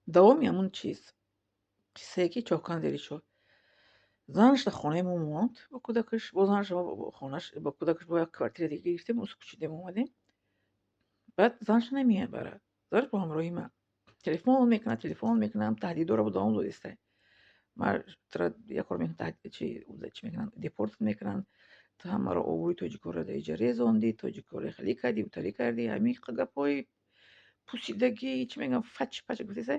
Давоми ҳамун чиз, қиссае ки чокан зери чоҳ. Занаш дар хонаи мо монд бо кӯдакаш, бо занаш хонаш бо кӯдакаш, бо як квартира дига гирифтем, ӯ кӯчидем, омадем. Баъд занаш намебарад. Занаш бо ҳамроҳи ман. Телефон мекунад, телефон мекунам, таҳдидҳоро бо давом додиста. Ман тра як кор мекунам, чи мекунанд, депорт мекунанд. Ту ҳамаро обрӯи тоҷикоро дар иҷа резондӣ, тоҷикоро хеле кардӣ, утарӣ кардӣ, ҳамин гапҳои пусидагӣ, чӣ мегӯям, фач пач гуфтеса.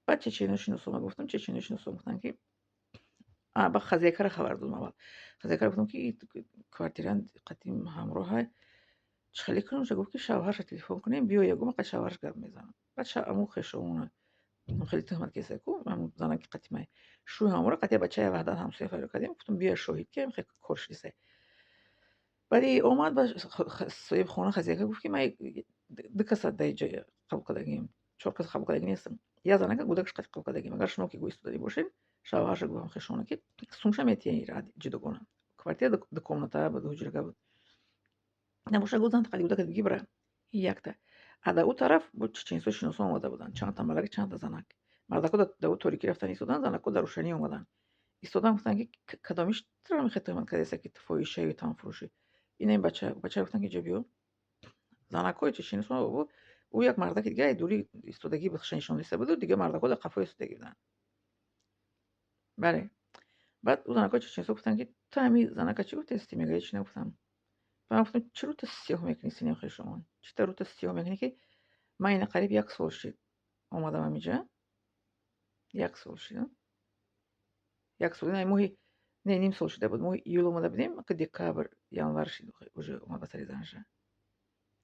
Баъд чечено шиносома гуфтам, чечено шиносома гуфтанд, ки ба хозяйка ра хабар додам аввал. Хозяйка ра гуфтам, ки квартирант қатим ҳамроҳай, чӣ хеле кунам? Гуфт, ки шавҳарша телефон кунем, биёя, гум қад шавҳараш гап мезанам. Баъд аму хешовона хеле туҳмат кеса ку, ҳамун зана ки қатимай шӯй ҳамора қатия бачаи Ваҳдат ҳамсоя фарёд кардем, гуфтам, биё шоҳид, ки хеле кор шудиса. Баъди омад ба соҳиби хона, хозяйка гуфт, ки ман ду каса дар иҷо қабул кардагим, чор каса қабул кардагӣ нестам, як занака кӯдакаш қати қабул кардагим. Агар шумо ки гӯистодагӣ бошед, шавҳарша гуфтам, хешовона, ки сумша метиҳед ҷудогона. Квартира ду комната буд, ҳуҷрага буд. Набоша, гуфт, зан қати кӯдакат бигӣ, бира якта. А дар ӯ тараф бо чеченсо шиносо омада буданд, чандта мардак, чандта занак. Мардако дар ӯ торикӣ рафтан истодан, занако дар рӯшанӣ омаданд. Истодан, гуфтанд, ки кадомиш туро мехоҳед туҳмат кардеса, ки ту фоҳишаю танфурӯшӣ? Ина ин бача, бачаро гуфтанд, ки иҷо биё. Занакҳои чеченсо, ӯ як мардаки дига дури истодагӣ буд, нишондиста буду, дига мардако дар қафо истодагӣ буданд. Бале. Баъд ӯ занакҳои чеченсо гуфтанд, ки ту ҳами занака чӣ гуфтести? Мега, ҳеч нагуфтам. Ман гуфтам, чӣ рӯта сиёҳ мекунӣ, синем хешовон? Чӣ та рӯта сиёҳ мекунӣ, ки ман ина қариб як сол шид омадам ҳамиҷа? Як сол шид, як сол, ина моҳи, не, ним сол шуда буд. Моҳи июл омада будем, декабр, январ шид уже омад ба сари занша.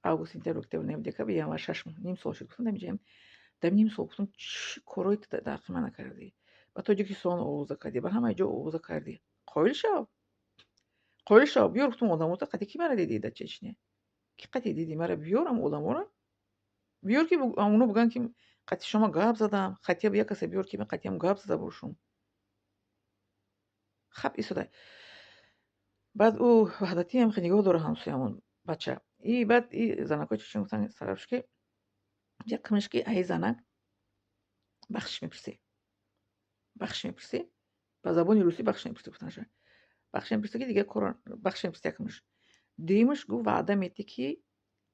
Август, сентябр, октябр, ноябр, декабр, январ, 6 моҳ, ним сол шуд. Гуфтам, ҳамиҷаям. Дар ним сол, гуфтам, чӣ корҳое ту дар ҳаққи ман накардӣ? Ба Тоҷикистон овоза кардӣ, ба ҳамаи ҷо овоза кардӣ. Қоил шав. Қоил шав, биёр, гуфтам, одамота қати ки мара дидӣ дар Чечня? Ки қати дидӣ мара, биёр ам одаморо? Биёр, ки оно бигӯянд, ки қати шумо гап задам, хотя бы як касе биёр, ки ман қатиам гап зада бошум. Хап истода. Баъд ӯ Ваҳдатиам хеле нигоҳ дора, ҳамсоямон бача. И баъд и занакҳои чечен гуфтанд, сарабш, ки якумш, ки аи занак бахшиш мепурсӣ. Бахшиш мепурсӣ, ба забони русӣ бахшиш мепурсӣ, гуфтанша. Бахшиш мепурсӣ, ки дигар корро бахшиш мепурсӣ якумш. Дуюмаш, гуфт, ваъда метӣ, ки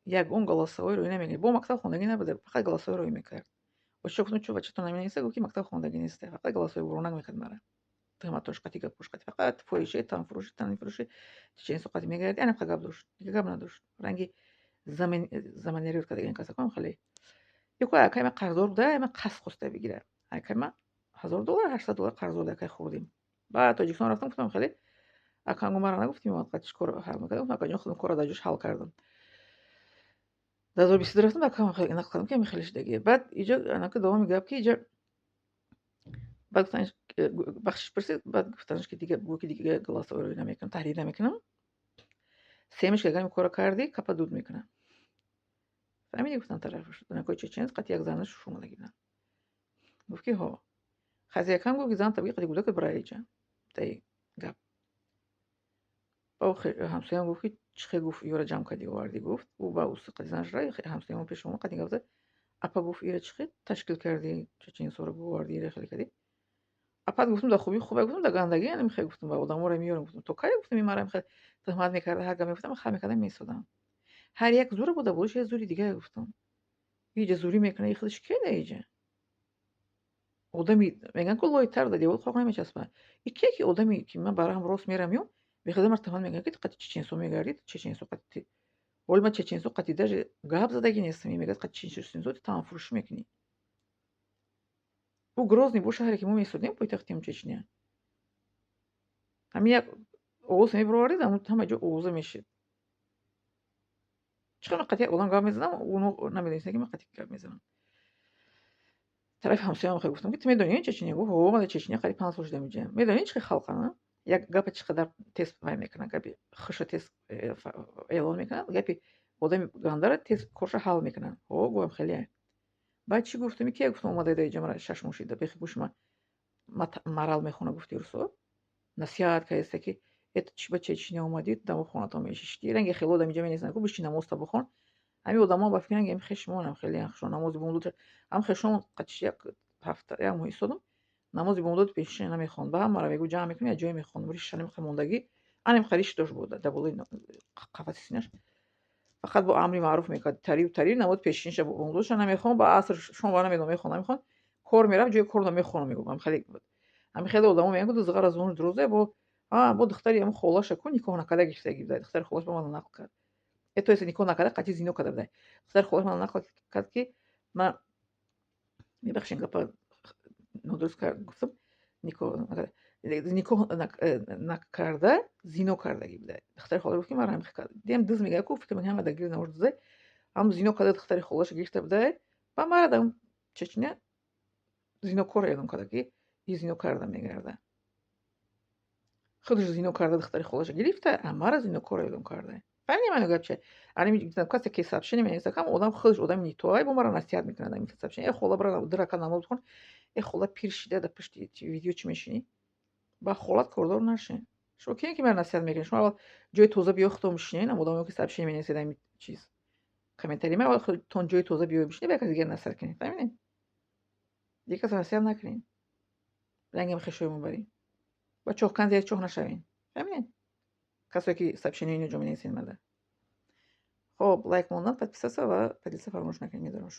ягон голосовой рӯй намегирӣ. Бо мактаб хондагӣ набуда, фақат голосовой рӯй мекард. Очо гуфтам, чӯ бачатон наменависа? Гуфт, ки мактаб хондагӣ неста, фақат голосовой буронак мекард мара. Туҳматош қати, гапош қати, фақат фоҳишаи, танфурӯшӣ, танфурӯшӣ, чеченсо қати мегардӣ, анам гап дошт. Дига гап надошт. Ранги заманерир кардаги касаком хеле. Яко акай ман қарздор буда, ман қасд хоста бигира. Акай ман 1000 доллар, 800 доллар қарздор буда, акай хӯрдем. Баъд Тоҷикистон рафтам, гуфтам, хеле акам гуфт, мара нагуфтӣ, ман қати кор ҳал мекардам. Гуфтам, акаҷон, худам корро дар ҷош ҳал кардам. 2022 рафтам, акам нақл кардам, ки ҳами хеле шудагие. Баъд иҷо анака давоми гап, ки иҷо баъд гуфтанш, бахшиш пурсид, баъд гуфтанш, ки дига гӯ, ки дига голосовой рӯй намекунам, таҳдид намекунам. Семиш, ки агар ин корро кардӣ, капа дуд мекунам. Фаҳмидӣ, гуфтан тарафаш. Занакҳои чеченс қати як занаш шумодаги буданд. Гуфт, ки ҳо. Хозяйка м гуфт, ки зан табиӣ қати кӯдакат бира иҷа. Таи гап. Ба ҳамсоям гуфт, ки чӣ хел, гуфт, ёра ҷамъ кардӣ, овардӣ, гуфт. Ӯ ба қати занаш ра ҳамсоямон пеши омад, қати гап зад. Апа, гуфт, ира чӣ хел ташкил кардӣ, чеченсоро овардӣ, ира хеле кардӣ? Апат, гуфтам, дар хубӣ хубе, гуфтам, дар гандагӣ мехоҳӣ, гуфтам, ба одаморо меёрам, гуфтам, то кай, гуфтам, ин мара мехоҳ туҳмат мекарда, ҳар гап мегуфтам, хам мекардам, меистодам. Ҳар як зура буда болиш як зури дигар, гуфтам. Иҷа зурӣ мекунад, и худаш кие дар иҷа? Одами мегӯянд ку, лои тар дар девор қоқ намечаспад. И кие, ки одаме, ки ман барам рост мерам, ё бехуда мара туҳмат мекунад, ки ту қати чеченсо мегардӣ, чеченсо қати. Ҳоли ман чеченсо қати даже гап задагӣ нестам, мегӯяд, қати чеченсо ту танфурӯшӣ мекунӣ. Ӯ Грозный бо шаҳре, ки мо месодем, пойтахти Чечня. Ҳамин як овоз мебаровардед, ҳама ҷо овоза мешид. Чӣ қадр ман қати як одам гап мезанам, оно намедонистанд, ки ман қати гап мезанам. Тарафи ҳамсоям хел гуфтам, ки ту медонӣ Чечня? Гуфт, ҳо, ман дар Чечня қариб 5 сол шудам инҷа. Медонӣ, чӣ хел халқам? Як гапа чӣ қадар тез вай мекунад, гапи хуша тез эълон мекунад, гапи одами гандара тез корша ҳал мекунад. Ҳо, гуфтам, хеле. Баъд чӣ гуфтам, кия, гуфтам, омада иҷа мара 6 моҳ шида, бехи гӯши ман марал мехона, гуфти русо. Насиҳат кардеста, ки это чӣ ба Чечня омадӣ, дамо хонатон мешишти. Ранги хело одам инҷа менависанд, ку биши намозта бихон. Ҳамин одамо ба фикран, ки хешмонам хеле хушо намози бомдод ҳам хешон қачи як ҳафта, як моҳ истодам, намози бомдод пешина намехонд. Ба ҳамаро мегӯ, ҷамъ мекунем, як ҷое мехондам. Риша намехоҳ мондагӣ, анем риш дошт, буд дар болои қафаси синаш. Фақат бо амри маъруф мекард, тарию тарию намози пешиниша бомдодша намехонд, ба аср, шом ва намедонам, мехонд, намехонд. Кор мерафт, ҷои кор намехонам, мегуфт. Ҳамин хеле одамо мегӯянд, ку зиғар аз забони дурозе бо бо духтари ҳамн холаша ку никоҳ накарда гирифтагӣ буда. Духтари холаш ба ман нақл кард. То есть никоҳ накарда, қатъи зино карда буда. Духтари холаш ман нақл кард, ки ман, мебахшед, гапа нодуруст гуфтам, никоҳ накарда, зино кардагӣ буда. Духтари холаш гуфт, ки ман ҳамин кард. Дидам, дӯз мегӯяд ку, фикр мекунам, ҳама дар гирди навор дӯзе, ҳам зино карда, духтари холаша гирифта буда, ба мара дар Чечня зинокор эълон карда, ки и зино карда мегарда. Худаш зино карда, духтари холаша гирифта, а мара зинокор эълон карда. Фаҳмидем ману гап чи? Ани касе ки сообщение менависад, ҳам одам худаш одами нитоай, бо мара насиҳат мекунад ин сообщение. Э, хола, бара ду ракат намоз бихон. Э, хола, пир шида, дар пушти видео чӣ мешинӣ? Ба холат кордор нашин. Шумо кием, ки мара насиҳат мекунед? Шумо аввал ҷои тоза биё, худтон бишинед. Ам одамое ки сообщение менависед, ами чиз комментарий ма, аввал худтон ҷои тоза биё, бишинед, ба як каси дигар насиҳат кунед. Фаҳмидем? Дигар касро насиҳат накунед. Рангам хешои барӣ. Ба чоҳкан зери чоҳ нашавед. Фаҳмидем? Касое ки сообщение ино ҷо менависед мада. Хоб, лайк мондан, подписаться ва поделиться фаромӯш накунед. Медорам шумо.